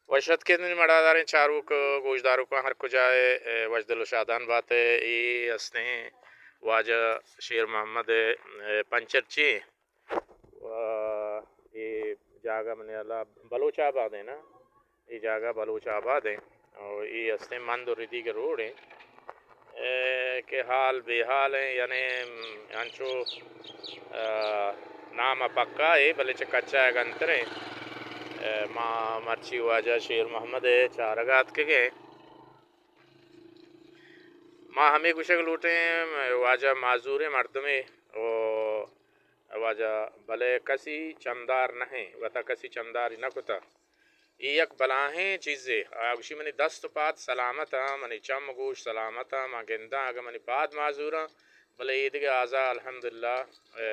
وش اتکے منی مڑاداریں چاروک، گوشداروکاں ہر کجا ء، اے، وشدل و شادان بات ء۔ اے استیں واجہ شیر محمد ء، اے، پنچر چی و اے جاگہ منی اللہ بلوچ آباد ہے نا، اے جاگہ بلوچ آباد ہے اور اے استیں مند و ردیگ روڈ ہے۔ اے، کہ حال بے حال ہیں، یعنی انچو، آ، نام ء پکا ہے، بلے چہ کچا ء گنتر ہیں۔ اے، ما مرچی واجہ شیر محمد ء چارگ ء اتکگ ہیں۔ ما ہمے گوشگ لوٹیں، واجہ معذوریں مردمے و واجہ بلے کسی چمدار نہ ہیں، وتا کسی چمداری نہ کتا۔ اے یک بلاہیں چیزے۔ آ گوشی، منی دست و پاد سلامت آں، منی چم و گوش سلامت آں، من گنداں، اگاں منی پاد معذوراں، بلے اے دگہ اعضا الحمدللہ، اے،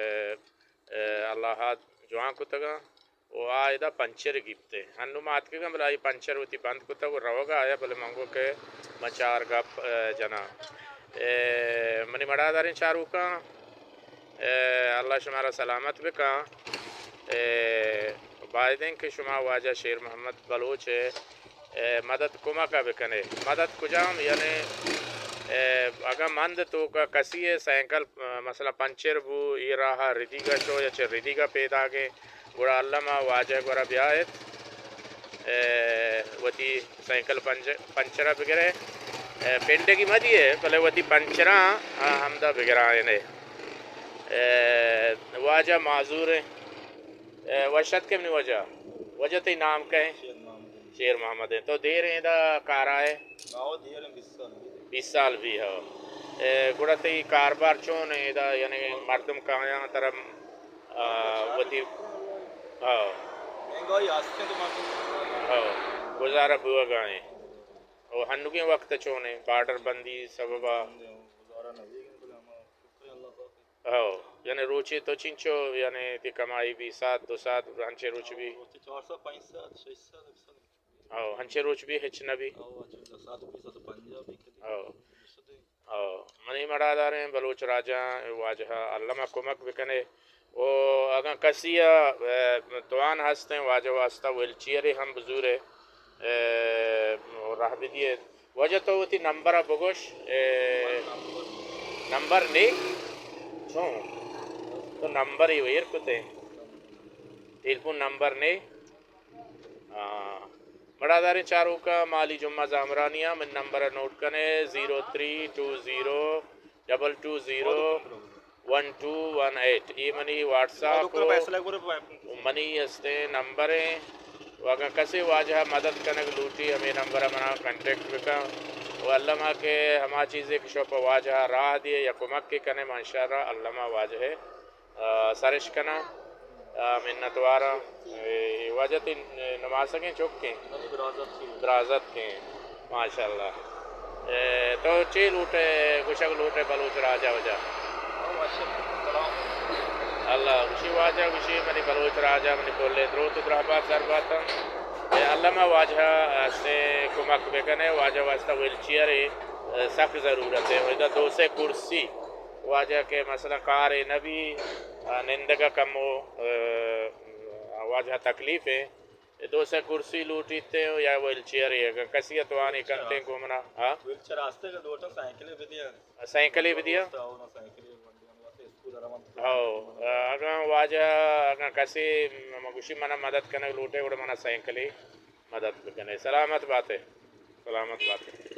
اے، اللہ ء جوان کتگاں و آ ادا پنچر گیپتے۔ ہنو ما اتکگاں، بلے آئی پنچر وتی بند کتگ و روگا آیا، بلے من گو کہ من چار گپ، اے، جناں۔ اے، منی مڑاداریں چاروکاں، اے، اللہ شمارا سلامت بکاں۔ اے، بایدیں کہ شما واجہ شیر محمد بلوچ ء، اے، مدد کمک ء بکنے۔ مدد کجام؟ یعنی، اے، اگاں مند توکا کسی ء سائیکل، اے، مثلاً پنچر بو، اے راہ ء ردیگا شو یا چہ ردیگا پیداگیں، گڑا الما واجہ گورا بیایت۔ اے، وتی سائیکل پنچ-، پنچر ء بگرے، اے، پنڈگی مہ دیے، بلے وتی پنچراں، آ، ہمدا بگرائینے۔ اے، واجہ معذور ہیں۔ اے، وش اتکے منی واجہ۔ واجہ تئی نام کئے؟ شیر محمد۔ شیر محمد ہیں۔ تو دیر ہیں ادا کارا ہے؟ آؤ، دیر ہیں، بیس سال بھی۔ بیس سال بھی ہو۔ اے، گڑا تئی کاربار چون ہیں ادا، یعنی مردم کایاں ترا آ، وتی، ہاں۔ مہنگائی ہستیں تو مردم۔ ہاں، گزارہ بوگا ہیں۔ او ہنوگیں وقت چون ہیں، بارڈر بندی سببا۔ گزارہ نہ بیگ، بلے ہما شکر اللہ پاک۔ ہاں، یعنی روچے تو چنچو، یعنی تی کمائی بھی ساعت، دو ساعت، ہنچے روچ بھی۔ روچے چار ساعت، پنچ ساعت، شش ساعت، ایک ساعت۔ او، ہنچیں روچ بھی ہچ نہ بھی۔ او، اچھا، ساعت بھی ساعت پنجاہ بھی کدی۔ او۔ او، منی مڑاداریں بلوچ راجاں واجہ الما کمک بکنے۔ او، اگاں کسی ء، اے، توان ہستیں واجہ واسطہ ویل چیئرے ہم بزورے، اے، راہ بدیے۔ واجہ تو وتی نمبر ء بگوش، اے، نمبر نے؟ چون؟ تو نمبر ء ایر کتے؟ ٹیلیفون نمبر نے؟ آ، مڑاداریں چاروکاں، مالی جمعہ زامرانیاں، من نمبر ء نوٹ کنے، zero three two zero double two zero one two one eight. اے منی واٹس ایپ و منی استیں نمبر ہیں۔ و اگاں کسے واجہ مدد کنگ لوٹی، ہمے نمبر ء منا کانٹیکٹ بکن۔ و الما کہ ہما چیزے کہ شو پہ واجہ راہ دیے یا کمک کے کنے، ما انشاءاللہ الما واجہ ء آ، سرش کناں۔ آ، منتواراں۔ اے، واجہ تئی نماسگیں چکیں؟ منی برازتکیں۔ برازتکیں۔ ماشاءاللہ۔ اے، تو چے لوٹے، گوشگ لوٹے بلوچ راجا واجہ؟ او، ماشاءاللہ۔ سلام۔ اللہ، گوشی واجہ، گوشی منی بلوچ راجا، منی کلیں دروت و درہبات سر باتاں۔ اے، الما واجہ سے کمک بکنے، واجہ واسطہ ویل چیئرے، اے، سک ضرورت ہے۔ ادا دو سے کرسی واجہ کہ مثلاً کارے نہ بی، آ، نندگ ء کمو، آ، واجہ تکلیف ہے۔ اے دو سے کرسی لوٹیت یا ویل چیئر ہے، اگر کسی ء توانی کنتے گومنا، ہاں؟ ویل چیئر آستے کہ لوٹن سائیکلے بدیا۔ سائیکلے بدیا؟ دوست آؤ نا سائیکلے بندی ہم واسطے اسکول روان تو ہاں، آ، اگاں واجہ، اگاں کسی م-، گوشی منا مدد کنگ لوٹے، گڑا منا سائیکلے مدد بکنے۔ سلامت باتے۔ سلامت باتے۔